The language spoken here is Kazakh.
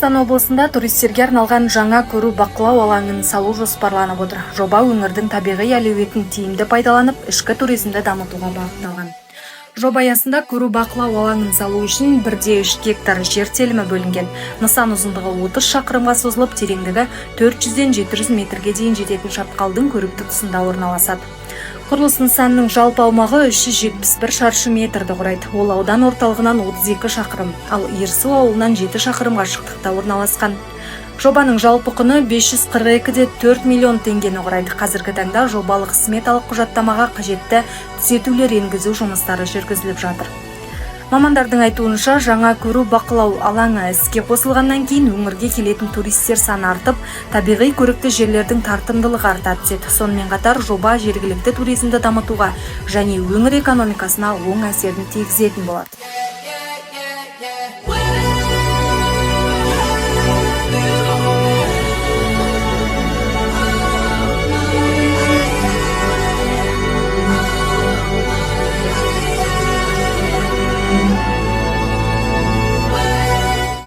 Қазақстан облысында туристерге арналған жаңа көру бақылау алаңын салу жоспарланып отыр. Жоба өңірдің табиғи әлеуетін тиімді пайдаланып, ішкі туризмді дамытуға бағытталған. Жоба аясында көру бақылау алаңын салу үшін 1,3 гектар жер телімі бөлінген. Нысан ұзындығы 30 шақырымға созылып, тереңдігі 400-ден 700 метрге дейін жететін шатқалдың көрікті тұсында орналасады. Құрылыс нысанының жалпы аумағы 371 шаршы метрді құрайды. Ол аудан орталығынан 32 шақырым, ал Иірсу ауылынан 7 шақырым қашықтықта орналасқан. Жобаның жалпы құны 542,4 миллион теңгені құрайды. Қазіргі таңда жобалық сметалық құжаттамаға қажетті түзетулер енгізу жұмыстары жүргізіліп жатыр. Мамандардың айтуынша, жаңа көру бақылау алаңы іске қосылғаннан кейін өңірге келетін туристер саны артып, табиғи көрікті жерлердің тартымдылығы арта түседі. Сонымен қатар жоба жергілікті туризмді дамытуға және өңір экономикасына оң әсерін тигізетін болады.